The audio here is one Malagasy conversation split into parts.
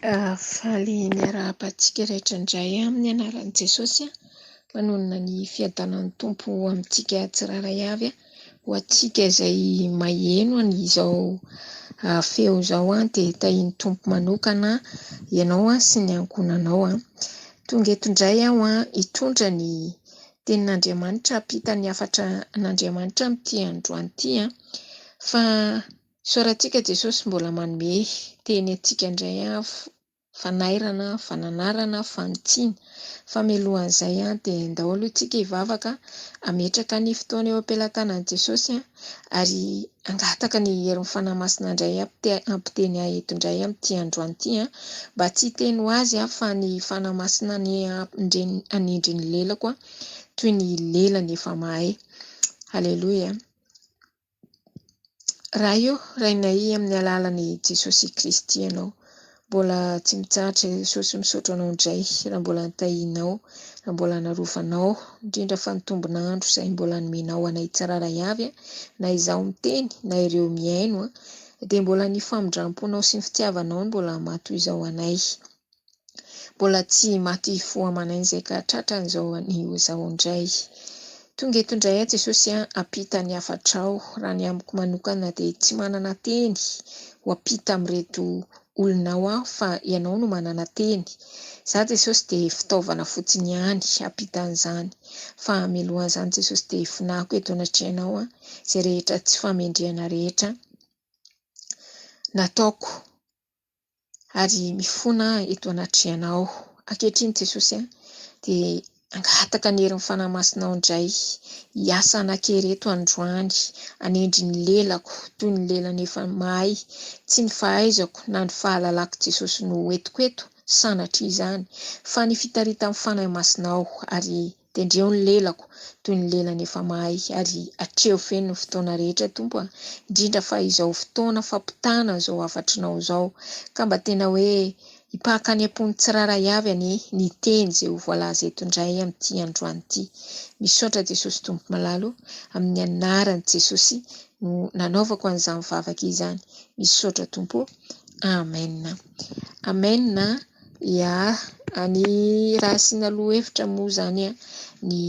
Faly miarahaba antsika rehetra indray amin'ny anaran'i Jesosy. Manonona ny fiadanan'ny Tompo ho amintsika tsirairay avy. Ho antsika izay maheno an'izao feo izao dia tahian'ny Tompo manokana ianao sy ny ankohonanao. Tonga eto indray aho hitondra ny tenin'Andriamanitra, hampita ny hafatra an'Andriamanitra amin'ity androany ity. Fa Isaorantsika Jesosy mbola manome teny antsika indray fanairana, fananarana, fanitsiana. Fa mialohan'izay dia ndao aloha isika hivavaka, hametraka ny fotoana eo am-pelatanan'i Jesosy ary hangataka ny herin'ny Fanahy Masina indray hampiteny ahy eto indray amin'ity androany ity mba tsy hiteny ho azy aho fa ny Fanahy Masina anie hanindry ny lelako toy ny lelany efa mahay. Aleloia. Ray ô, Rainay amin'ny alalan'i Jesosy Kristy Ianao. Mbola tsy mitsahatra Jesosy misaotra Anao indray raha mbola nitahianao, raha mbola narovanao, indrindra fa ny tombon'andro izay mbola nomenao anay tsirairay avy, na izaho miteny na ireo mihaino, dia mbola ny famindram-ponao sy ny fitiavanao no mbola maha toy izao anay. Mbola tsy maty fo aman'aina izay ka tratran'izao anio izao indray. Tonga eto indray aho Jesosy a, hampita ny hafatrao. Raha ny amiko manokana dia tsy manana teny ho hampita amin'ireto olonao aho fa Ianao no manana teny. Izaho Jesosy dia fitaovana fotsiny ihany hampita an'izany. Fa mialohan'izany Jesosy dia ifonako eto anatrehanao izay rehetra tsy fahamendrehana rehetra nataoko. ary mifona eto anatrehanao. Ankehitriny Jesosy a, dia hangataka ny herin'ny Fanahy Masinao indray hiasa anankery eto androany, hanendry ny lelako toy ny lelany efa mahay, tsy ny fahaizako na ny fahalalako Jesosy no hoentiko eto, sanatria izany, fa ny fitaritan'ny Fanahy Masinao ary Tendreo ny lelako toy ny lelany efa mahay ary atreho feno ny fotoana rehetra Tompo a! Indrindra fa izao fotoana fampitana izao hafatrinao izao ka mba tena hoe hipaka any am-pon'ny tsirairay avy anie ny teny izay ho voalaza eto indray amin'ity androany ity. Misaotra Jesosy Tompo malala o! Amin'ny anaran'i Jesosy no nanaovako an'izany vavaka izany. Misaotra Tompo o! Amen. Amen. Ya, ny raha asiana lohahevitra moa izany ny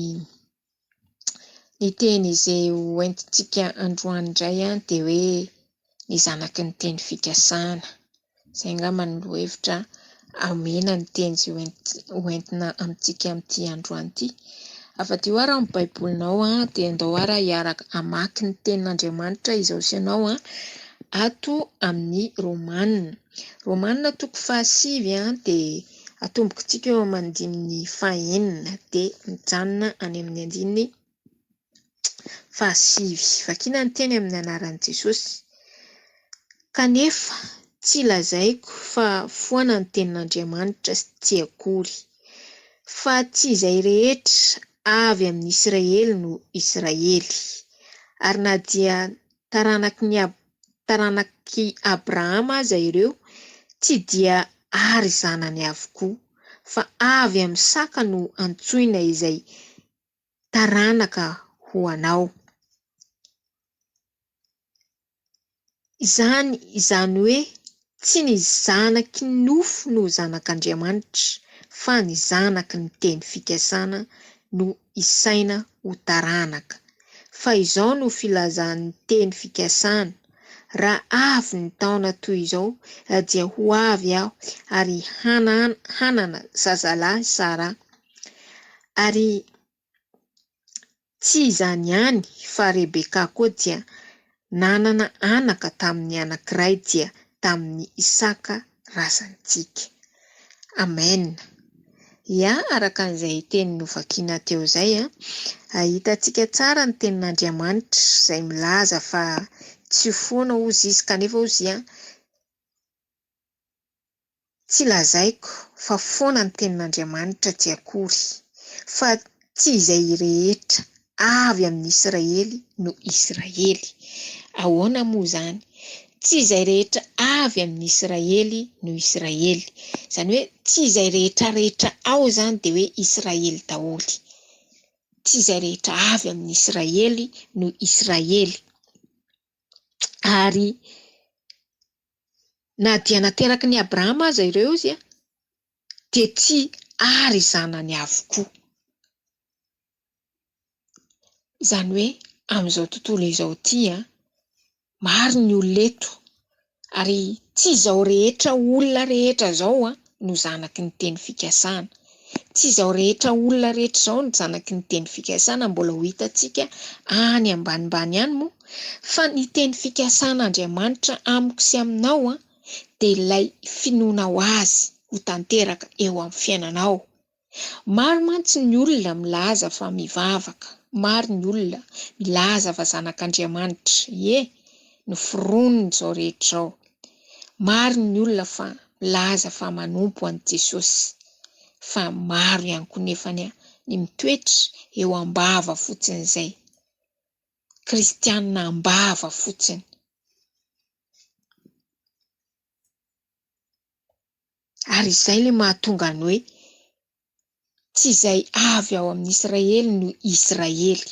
ny teny izay ho entintsika androany indray dia hoe ny zanaky ny teny fikasana. Izay angamba no lohahevitra omena ny teny izay ho entina amintsika amin'ity androany ity. Avadiho ary ny baibolinao dia andao ary hiaraka hamaky ny tenin'Andriamanitra izaho sy ianao ato amin'ny Romana. Romana toko fahasivy dia atombokitsika eo amin'ny andininy fahenina dia mijanona any amin'ny andininy fahasivy. Vakina ny teny amin'ny anaran'i Jesosy. Kanefa tsy lazaiko fa foana ny tenin'Andriamanitra tsy akory. Fa tsy izay rehetra avy amin'i Israely no Israely. Ary na dia taranaky ny taranak'i Abrahama aza ireo, tsy dia ary zanany avokoa, fa avy amin'i Isaka no antsoina izay taranaka ho anao. Izany, izany hoe tsy ny zanaky ny nofo no zanak'Andriamanitra, fa ny zanaky ny teny fikasana no isaina ho taranaka. Fa izao no filazan'ny teny fikasana, Raha avy ny taona toy izao, dia ho avy aho ary hanana zazalahy Sara. Ary Tsy izany ihany fa Rebeka koa dia nanana anaka tamin'ny anankiray dia tamin'i Isaka razantsika. Amen. Ya, araka an'izay teny novakiana teo izay, hitantsika tsara ny tenin'Andriamanitra izay milaza fa tsy ho foana hozy izy kanefa hozy Tsy lazaiko fa foana ny tenin'Andriamanitra tsy akory, fa tsy izay rehetra avy amin'i Israely no Israely. Ahoana moa izany? Tsy izay rehetra avy amin'i Israely no Israely. Izany hoe tsy izay rehetra rehetra ao izany dia hoe Israely daholo. Tsy izay rehetra avy amin'i Israely no Israely. Ary. Na dia nateraky ny Abrahama aza ireo izy dia tsy ary zanany avokoa. Izany hoe amin'izao tontolo izao ity an, maro ny olona eto ary tsy izao rehetra olona rehetra izao an no zanaky ny teny fikasana. Tsy izao rehetra olona rehetra izao no zanaky ny teny fikasana, mbola ho hitantsika any ambanimbany any moa fa ny teny fikasan'Andriamanitra amiko sy aminao an dia ilay finoanao azy ho tanteraka eo amin'ny fiainanao. Maro mantsy ny olona milaza fa mivavaka, maro ny olona milaza fa zanak'Andriamanitra, ie, noforoniny izao rehetra izao. Maro ny olona fa milaza fa manompo an'i Jesosy, fa maro ihany koa nefany ny mitoetra eo am-bava fotsiny izay. Kristianina am-bava fotsiny. Ary izay ilay mahatonga ny hoe tsy izay avy ao amin'i Israely no Israely.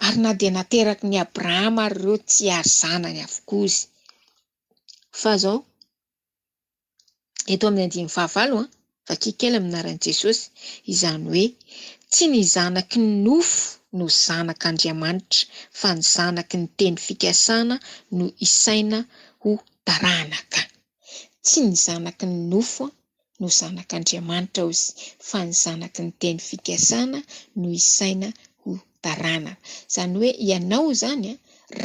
Ary na dia nateraky ny Abrahama ary ireo tsy ary zanany avokoa izy. Fa izao, eto amin'ny andininy fahavalo an, vakio kely amin'ny anaran'i Jesosy, izany hoe tsy ny zanaky ny nofo no zanak'Andriamanitra fa ny zanaky ny teny fikasana no isaina ho taranaka. Tsy ny zanaky ny nofo no zanak'Andriamanitra hozy fa ny zanaky ny teny fikasana no isaina ho taranaka. Izany hoe ianao izany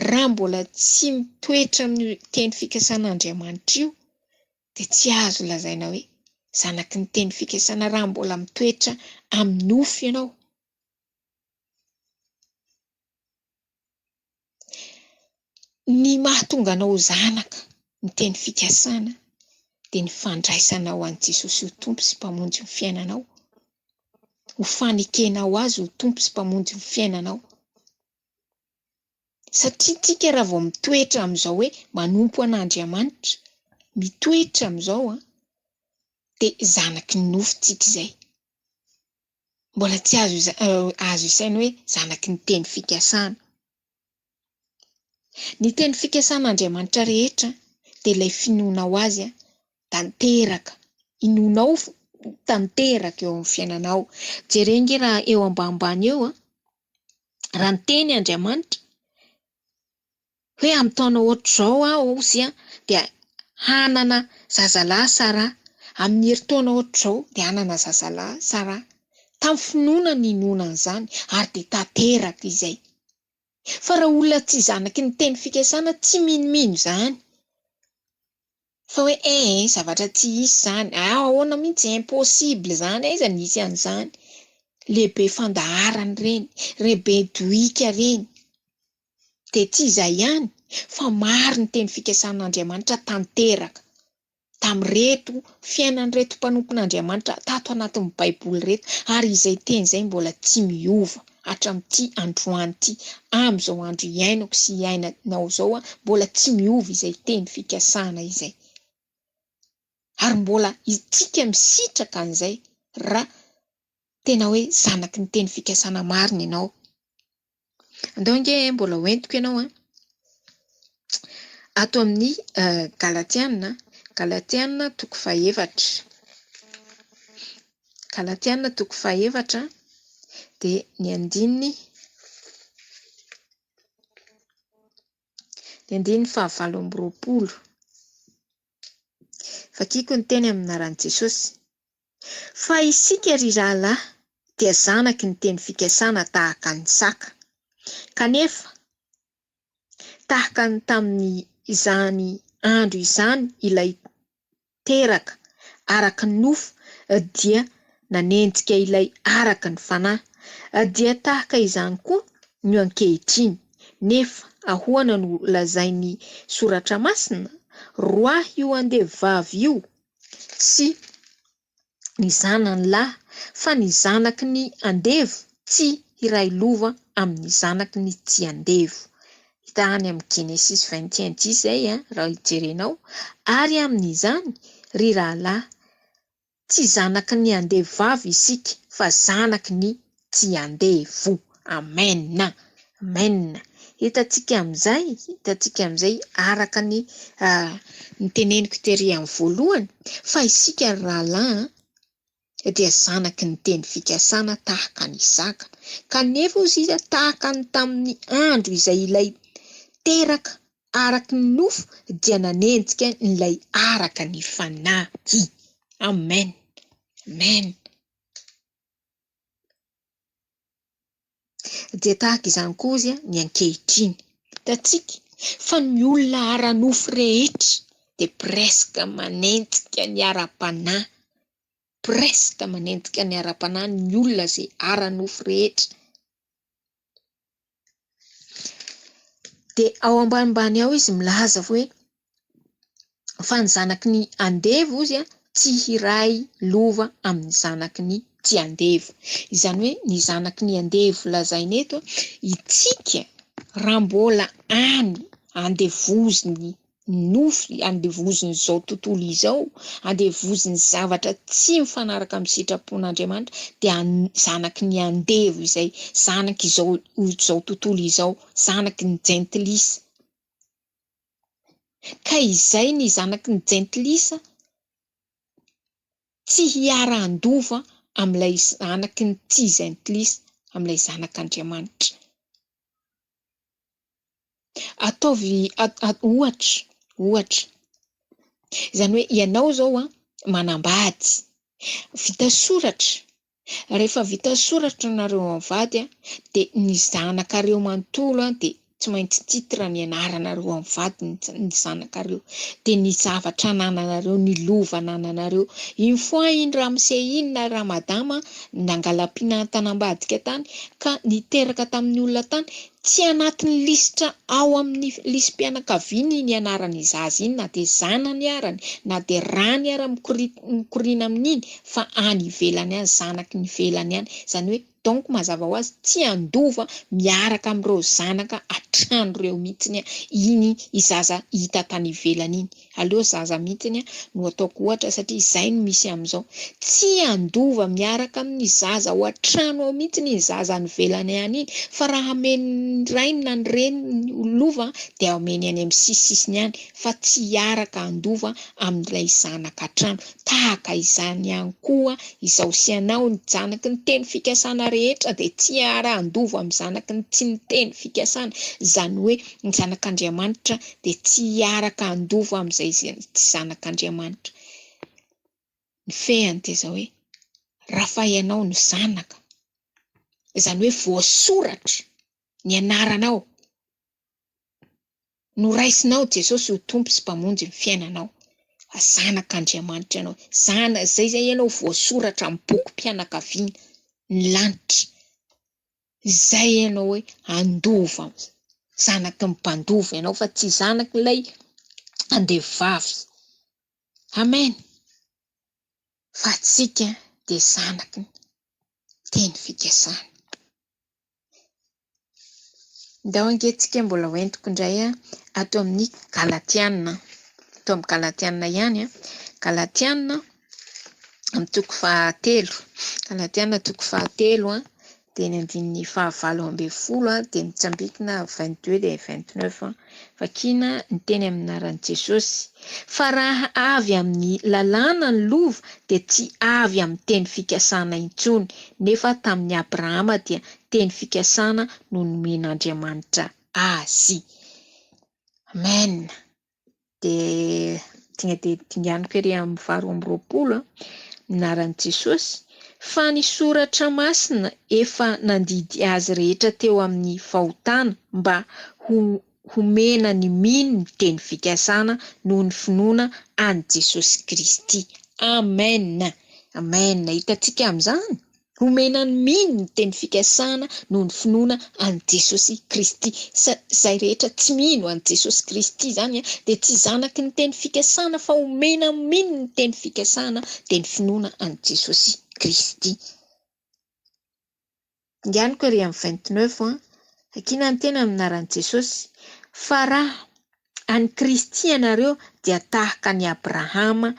raha mbola tsy mitoetra amin'io teny fikasan'Andriamanitra io dia tsy azo lazaina hoe zanaky ny teny fikasana raha mbola mitoetra amin'ny nofo ianao. Ny mahatonga anao ho zanaka ny teny fikasana dia ny fandraisanao an'i Jesosy ho Tompo sy Mpamonjy ny fiainanao, ho fanekenao Azy ho Tompo sy Mpamonjy ny fiainanao. Satria tsika raha vao mitoetra amin'izao hoe manompo an'Andriamanitra, mitoetra amin'izao an, dia zanaky ny nofo tsika izay. Mbola tsy azo azo isaina hoe zanaky ny teny fikasana. Ny teny fikasan'Andriamanitra rehetra dia ilay finoanao Azy tanteraka, inoanao tanteraka eo amin'ny fiainanao. Jereo ange raha eo ambanimbany eo an, raha niteny Andriamanitra hoe amin'ny taona ohatr'izao aho ozy an dia hanana zazalahy Sarah, amin'ny herintaona ohatr'izao dia hanana zazalahy Sarah. Tamin'ny finoana no ninoana an'izany ary dia tanteraka izay. Fa raha olona tsy zanaky ny teny fikasana tsy minomino izany. Fa hoe eh zavatra tsy hisy izany, ah ahoana mihitsy, impossible izany, aiza no hisy an'izany. Le be fandaharana ireny, re be dohika ireny. Dia tsy izay ihany fa maro ny teny fikasan'Andriamanitra tanteraka. Tamin'ireto fiainan'ireto mpanompon'Andriamanitra tato anatin'ny Baiboly ireto, ary izay teny izay mbola tsy miova hatramin'ity androany ity, amin'izao andro iainako sy iainanao izao, mbola tsy miova izay teny fikasana izay. Ary mbola isika misitraka an'izay raha tena hoe zanaky ny teny fikasana marina ianao. Andao ange mbola ho entiko ianao an. Ato amin'ny Galatiana, Galatiana toko fahefatra. Galatiana toko fahefatra dia ny andininy ny andininy fahavalo amby roapolo. Vakiko ny teny amin'ny anaran'i Jesosy. Fa isika, ry rahalahy, dia zanaky ny teny fikasana tahaka an'i Isaka. Kanefa, tahaka ny tamin'izany andro izany ilay teraka araka ny nofo dia nanenjika ilay araka ny fanahy, dia tahaka izany koa no ankehitriny. Nefa ahoana no lazain'ny Soratra Masina? Roahy io andevovavy io sy ny zanany lahy, fa ny zanaky ny andevo tsy hiray lova amin'ny zanaky ny tsy andevo. Hita any amin'ny Genesisy 21 dix izay raha jerenao. Ary amin'izany, ry rahalahy, tsy zanaky ny andevo vavy isika, fa zanaky ny tsy andevo. Amen! Amen! Hitantsika amin'izay, hitantsika amin'izay araka ny noteneniko tery amin'ny voalohany fa isika ry rahalahy dia zanaky ny teny fikasana tahaka an'i Isaka. Kanefa hozy izy tahaka ny tamin'ny andro izay ilay teraka araka ny nofo dia nanenjika ilay araka ny fanahy. Amen. Amen. Dia tahaka izany koa ozy ny ankehitriny. Hitantsika fa ny olona ara-nofo rehetra dia presque manenjika ny ara-panahy. Presque manenjika ny ara-panahy ny olona izay ara-nofo rehetra. Dia ao ambanimbany ao izy milaza hoe fa ny zanaky ny andevo ozy tsy hiray lova amin'ny zanaky ny tsy andevo. Izany hoe ny zanaky ny andevo lazaina eto, itsika raha mbola any andevozin'ny nofy, andevozin'izao tontolo izao, andevozin'ny zavatra tsy mifanaraka amin'ny sitrapon'Andriamanitra, dia zanaky ny andevo izay, zanak'izao izao tontolo izao, zanaky ny jentilisa. Ka izay ny zanaky ny jentilisa tsy hiara-handova amin'ilay zanaky ny tsy jentilisa, amin'ilay zanak'Andriamanitra. Ataovy ohatra, ohatra. Izany hoe ianao izao an, manambady, vita soratra, rehefa vita soratra nareo mivady an, dia ny zanakareo manontolo an dia tsy maintsy titre ny anaranareo mivady ny zanakareo, dia ny zavatra anananareo, ny lova anananareo. Une fois iny ramose iny na ramadama nangalam-pinantana ambadika tany ka niteraka tamin'ny olona tany, Tsy anatin'ny lisitra ao amin'ny lisi-pianakaviany iny anaran'ny zaza iny na dia zanany arany na dia rany ara mikoriana amin'iny fa any ivelany any, zanaky ny ivelany any. Izany hoe donc mazava ho azy tsy handova miaraka amin'ireo zanaka an-trano ireo mihitsiny iny zaza hita tany ivelany iny. Aleo zaza mihitsiny no ataoko ohatra satria izay no misy amin'izao. Tsy handova miaraka amin'ny zaza ao an-trano ao mihitsiny iny zaza any ivelany any iny fa raha amen'ny rainy na ny reniny ho lova dia ameny any amin'ny sisisisiny any fa tsy hiaraka handova amin'ilay zanaka an-trano. Tahaka izany ihany koa izaho sy ianao, ny zanaky ny teny fikasana rehetra dia tsy hiara-handova amin'ny zanaky ny tsy niteny fikasana, izany hoe ny zanak'Andriamanitra dia tsy hiaraka handova amin'izay tsy zanak'Andriamanitra. Ny fehiny dia izao hoe, raha fa ianao no zanaka, izany hoe voasoratra ny anaranao, noraisinao Jesosy ho Tompo sy Mpamonjy ny fiainanao, fa zanak'Andriamanitra ianao, zana, izay izay ianao voasoratra amin'ny bokim-pianakaviana, ny lanitra. Izay ianao hoe handova, zanaky ny mpandova ianao fa tsy zanak'ilay andevovavy. Amen. Fa antsika dia zanaky ny teny fikasana. Ndao ange tsika mbola ho entiko indray ato amin'ny Galatiana. Ato amin'ny Galatiana ihany. Galatiana amin'ny toko fahatelo. Galatiana toko fahatelo dia ny andininy fahavalo ambin'ny folo dia mitsambikina 22 dia 29. Vakina ny teny amin'ny anaran'i Jesosy. Fa raha avy amin'ny lalàna ny lova dia tsy avy amin'ny teny fikasana intsony, nefa tamin'i Abrahama dia teny fikasana no nomen'Andriamanitra azy. Amen. Dia dinga dia dinganiko ery amin'ny 28, anaran'i Jesosy, fa ny soratra masina efa nandidy azy rehetra teo amin'ny fahotana mba ho homena ny mino ny teny fikasana noho ny finoana an'i Jesosy Kristy. Amen! Amen! Hitantsika amin'izany? Homena ny mino ny teny fikasana noho ny finoana an'i Jesosy Kristy. Sa izay rehetra tsy mino an'i Jesosy Kristy izany dia tsy zanaky ny teny fikasana fa homena ny mino ny teny fikasana dia ny finoana an'i Jesosy Kristy. Dinganiko ery amin'ny 29 an, Akina ny tena amin'ny anaran'i Jesosy, fa raha an'i Kristy ianareo dia tahaka an'i Abrahama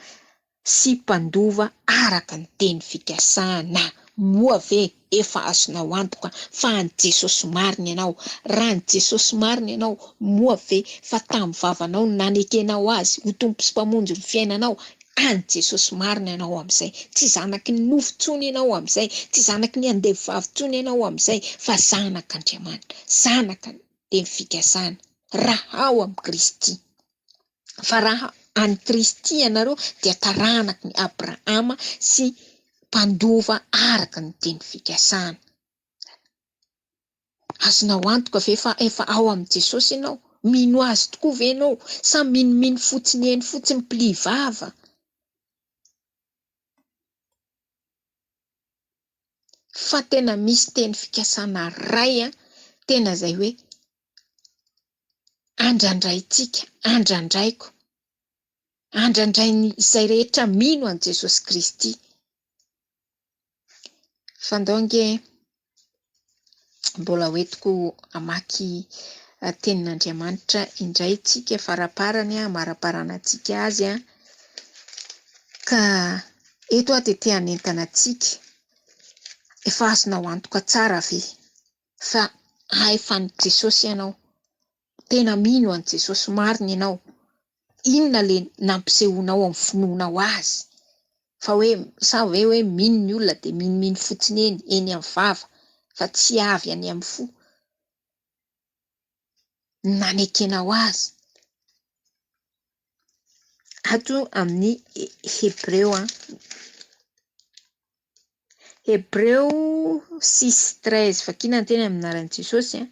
sy mpandova araka ny teny fikasana. Moa ve efa azonao antoka fa an'i Jesosy marina ianao? Raha an'i Jesosy marina ianao, moa ve fa tamin'ny vavanao no nanekenao Azy ho Tompo sy Mpamonjy ny fiainanao? An'i Jesosy marina ianao amin'izay. Tsy zanaky ny nofo intsony ianao amin'izay, tsy zanaky ny andevovavy intsony ianao amin'izay, fa zanak'Andriamanitra, zanaka ny teny fikasana, raha ao amin'i Kristy. Fa raha an'i Kristy ianareo dia taranaky ny Abrahama sy mpandova araka ny teny fikasana. Azonao antoka ve fa efa ao amin'i Jesosy ianao? Mino Azy tokoa ve ianao sa minomino fotsiny eny fotsiny pli vava? Fa tena misy teny fikasana ray tena izay hoe andrandraintsika, andrandraiko, andrandrain'izay rehetra mino an'i Jesosy Kristy. Fa ndao ange mbola hoentiko hamaky tenin'Andriamanitra indray tsika faraparany hamaraparanantsika azy an. Ka eto aho dia te hanentana antsika, efa azonao antoka tsara ve fa efa an'i Jesosy ianao? Tena mino an'i Jesosy marina ianao? Inona le nampisehoanao amin'ny finoanao azy? Fa hoe sa ve hoe mino ny olona dia minomino fotsiny eny, eny amin'ny vava fa tsy avy any amin'ny fo ny nanekenao azy? Ato amin'ny Hebreo an. Hebreo six treize, Vakina ny teny amin'ny anaran'i Jesosy an.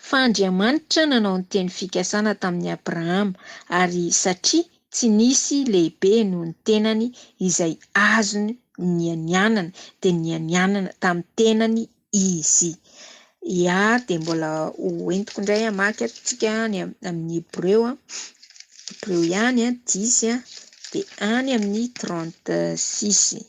Fa Andriamanitra nanao ny teny fikasana tamin'i Abrahama, ary satria tsy nisy lehibe noho ny tenany izay azony nianianana, dia nianianana tamin'ny tenany Izy. Ia, dia mbola ho entiko indray hamaky ato tsika any amin'ny Hebreo an, Hebreo ihany an, dix an, dia any amin'ny trente six.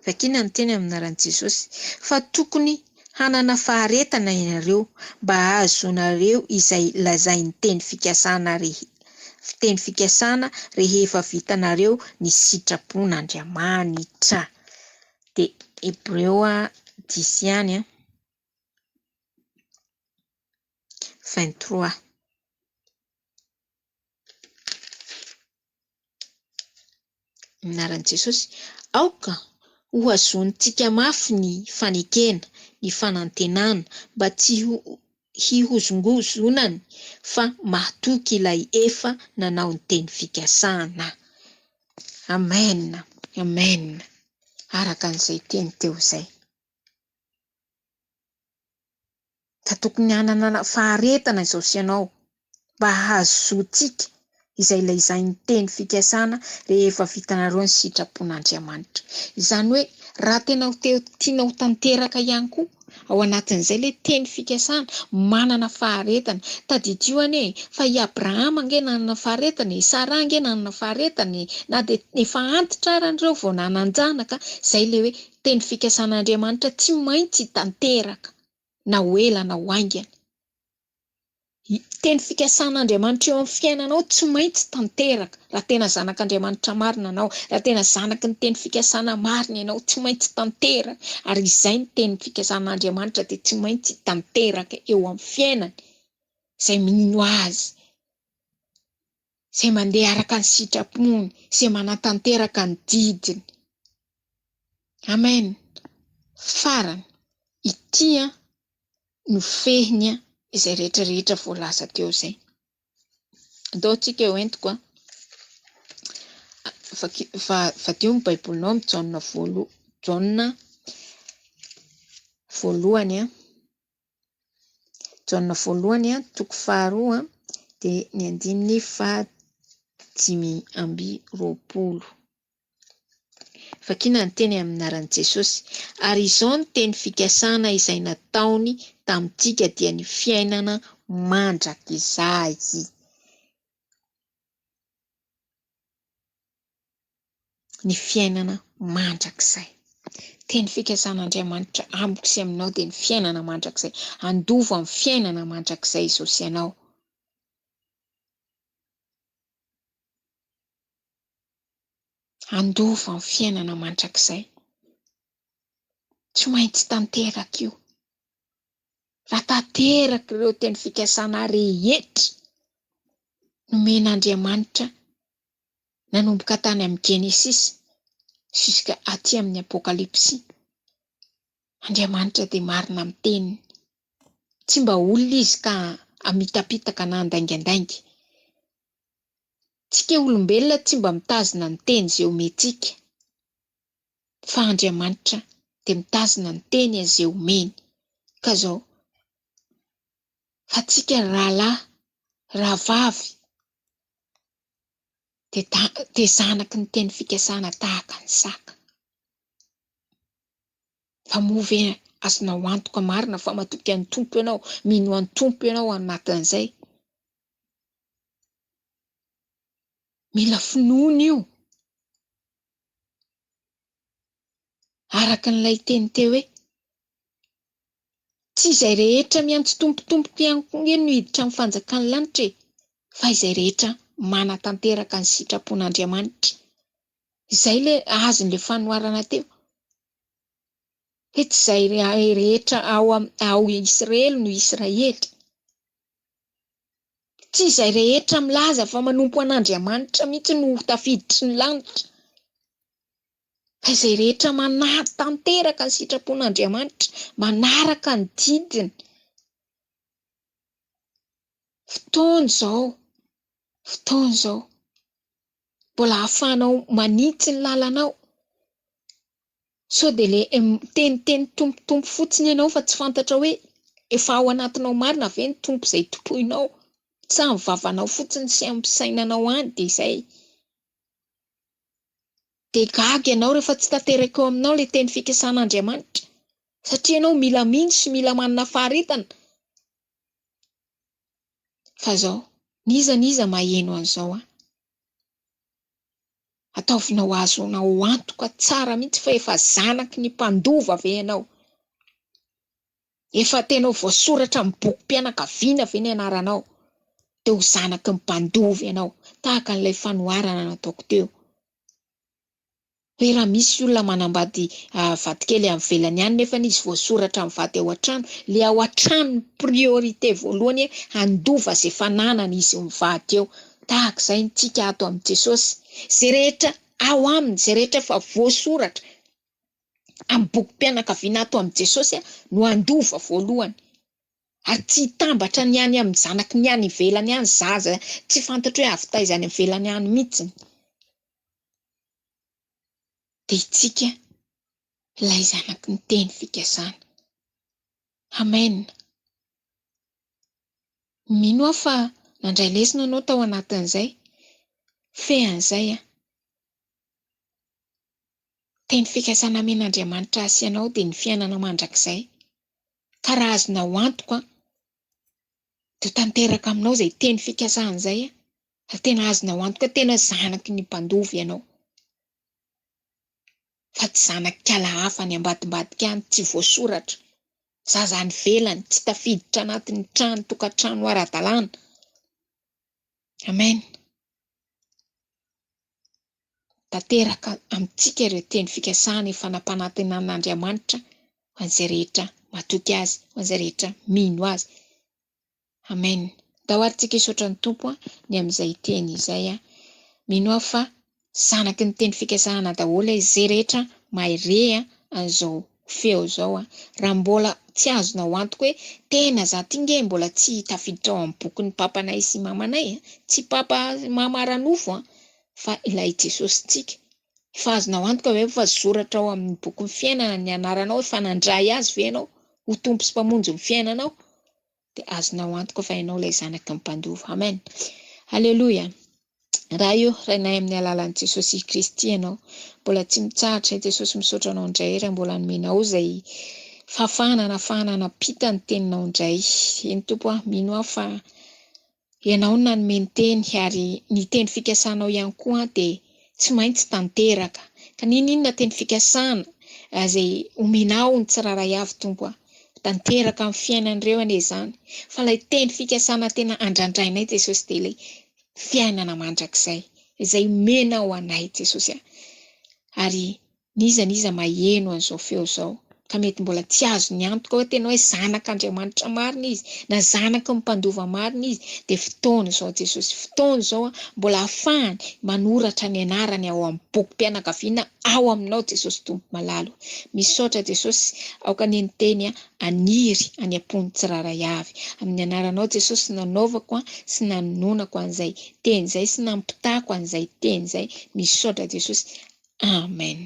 Vakina ny teny amin'ny anaran'i Jesosy, fa tokony hanana faharetana ianareo mba hahazoanareo izay lazain'ny teny fikasana rehe teny fikasana rehefa vitanareo ny sitrapon'Andriamanitra. Dia Hebreo dix ihany an, 23. Amin'ny anaran'i Jesosy, aoka hohazonintsika mafy ny fanekena, ny fanantenana, mba tsy ho hihozongozonany fa mahatoky ilay efa nanao ny teny fikasana. Amen! Amen! Araka an'izay teny teo izay. Ka tokony hanana faharetana izao sy ianao mba hahazoantsika izay lazain'ny teny fikasana rehefa vitanareo ny sitrapon'Andriamanitra. Izany hoe raha tena ho te tiana ho tanteraka ihany koa ao anatin'izay ilay teny fikasana, manana faharetana. Tadidio anie fa i Abrahama ange nanana faharetana e, i Saraha ange nanana faharetana e, na dia efa antitra ara ireo vao nanan-janaka, izay ilay hoe teny fikasan'Andriamanitra tsy maintsy tanteraka na ho ela na ho haingana. Teny fikasan'Andriamanitra eo amin'ny fiainanao tsy maintsy tanteraka. Raha tena zanak'Andriamanitra marina anao, raha tena zanaky ny teny fikasana marina ianao, tsy maintsy tanteraka. Ary izay ny teny fikasan'Andriamanitra dia tsy maintsy tanteraka eo amin'ny fiainany izay mino Azy, izay mandeha araka ny sitrapony, izay manatanteraka ny didiny. Amen. Farany, ity an no fehiny an izay rehetra rehetra voalaza teo izay. Andao tsika ho entiko an. Vadio ny Baibolinao amin'ny Jaona voalo Jaona voalohany an. Jaona voalohany toko faharoa dia ny andininy faha-25. Vakina ny teny amin'ny anaran'i Jesosy. Ary izao ny teny fikasana izay nataony tamintsika dia ny fiainana mandrakizay. Ny fiainana mandrakizay. Teny fikasan'Andriamanitra amiko sy aminao dia ny fiainana mandrakizay. Handova ny fiainana mandrakizay izao sy ianao. Handova ny fiainana mandrakizay. Tsy maintsy tanteraka io. Raha tanteraka ireo teny fikasana rehetra nomen'Andriamanitra nanomboka tany amin'ny Genesisy jusqu'à aty amin'ny Apokalypsy, Andriamanitra dia marina amin'ny teniny. Tsy mba olona izy ka hamitapitaka na handaingandainga. Tsika olombelona tsy mba mitazona ny teny izay omentsika. Fa Andriamanitra dia mitazona ny teny izay omeny. Ka izao, fa tsika ry rahalahy, rahavavy, dia dia zanaky ny teny fikasana tahaka ny saka. Fa moa ve azonao antoka marina fa matoky an'ny Tompo ianao, mino an'ny Tompo ianao ao anatin'izay? Mila finoana io. Araka an'ilay teny teo hoe, Tsy izay rehetra miantso Tompo Tompoko ihany koa ange no hiditra amin'ny fanjakan'ny lanitra e, fa izay rehetra manatanteraka ny sitrapon'Andriamanitra. Izay ilay azon'ilay fanoharana teo. Hoe tsy izay rehetra ao ao Israely no Israely. Tsy izay rehetra milaza fa manompo an'Andriamanitra mihitsy no ho tafiditry ny lanitra. Fa izay rehetra manatanteraka ny sitrapon'Andriamanitra, manaraka ny didiny. Fotoana izao, fotoana izao. Mbola ahafahanao manitsy ny lalanao. Sao dia le miteniteny Tompo Tompo fotsiny ianao fa tsy fantatrao hoe efa ao anatinao marina ve ny Tompo izay tompoinao sa ny vavanao fotsiny sy amin'ny fisainanao any dia izay. Dia gaga ianao rehefa tsy tanteraka eo aminao ilay teny fikasan'Andriamanitra satria ianao mila mino sy mila manana faharetana. Fa izao, n'iza n'iza maheno an'izao an. Ataovinao azonao antoka tsara mihitsy fa efa zanaky ny mpandova ve ianao? Efa tena ho voasoratra amin'ny bokim-pianakaviana ve ny anaranao? Dia ho zanaky ny mpandova ianao, tahaka an'ilay fanoharana nataoko teo. Hoe raha misy olona manambady vadikely any ivelany any nefa izy voasoratra amin'ny vady ao an-trano, le ao an-trano no priorité voalohany handova ze fananany izy mivady eo. Tahaka izay ny tsika ato amin'i Jesosy. Ze rehetra ao aminy, ze rehetra efa voasoratra amin'ny bokim-pianakaviana ato amin'i Jesosy no handova voalohany. Ary tsy hitambatra ny any amin'ny zanaky ny any ivelany any zaza tsy fantatro hoe avy taiza any ivelany any mihitsiny. Dia itsika ilay zanaky ny teny fikasana. Amen. Mino aho fa nandray lesona ianao tao anatin'izay. Fehan'izay an. Teny fikasana amen'Andriamanitra ahy sy ianao dia ny fiainana mandrakizay. Ka raha azonao antoka dia ho tanteraka aminao izay teny fikasana izay ary tena azonao antoka tena zanaky ny mpandova ianao. Fa tsy zanak'ikala hafa any ambadimbadika any tsy voasoratra, zaza any ivelany tsy tafiditra anatin'ny trano tokantrano ara-dalàna. Amen. Tanteraka amintsika ireo teny fikasana efa nampanantenan'Andriamanitra ho an'izay rehetra matoky Azy, ho an'izay rehetra mino Azy. Amen. Ndao ary tsika hisaotra ny Tompo ny amin'izay teny izay. Mino aho fa zanaky ny teny fikasana daholo izay rehetra mahire an'izao feo izao. Raha mbola tsy azonao antoka hoe tena za ty nge mbola tsy tafiditra ao amin'ny bokin'ny papanay sy mamanay, tsy papa mama ara-nofo fa ilay Jesosintsika. Efa azonao antoka ve fa zoratra ao amin'ny bokin'ny fiainana ny anaranao, efa nandray Azy ve ianao ho Tompo sy Mpamonjy ny fiainanao? Dia azonao antoka fa ianao ilay zanaky ny mpandova. Amen. Aleloia. Ray o, Rainay amin'ny alalan'i Jesosy Kristy ianao. Mbola tsy mitsahatra Jesosy misaotra anao indray raha mbola nomenao izay fahafahana nahafahana nampita ny teninao indray. Eny Tompo a, mino aho fa Ianao no nanome ny teny ary ny teny fikasanao ihany koa dia tsy maintsy tanteraka. Ka n'inon'inona teny fikasana izay omenao ny tsirairay avy Tompo a, ho tanteraka amin'ny fiainan'ireo anie izany. Fa ilay teny fikasana tena andrandrainay Jesosy dia ilay fiainana mandrakizay izay omenao anay Jesosy a. Ary n'iza n'iza maheno an'izao feo izao. ka mety mbola tsy azony antoka hoe tena hoe zanak'Andriamanitra marina izy na zanaky ny mpandova marina izy dia fotoana izao Jesosy, fotoana izao mbola ahafahany manoratra ny anarany ao amin'ny bokim-pianakaviana ao aminao Jesosy Tompo malala. Misaotra Jesosy, aoka anie ny teny haniry any am-pon'ny tsirairay avy. Amin'ny anaranao Jesosy nanaovako sy nanononako an'izay teny izay sy nampitako an'izay teny izay. Misaotra Jesosy. Amen.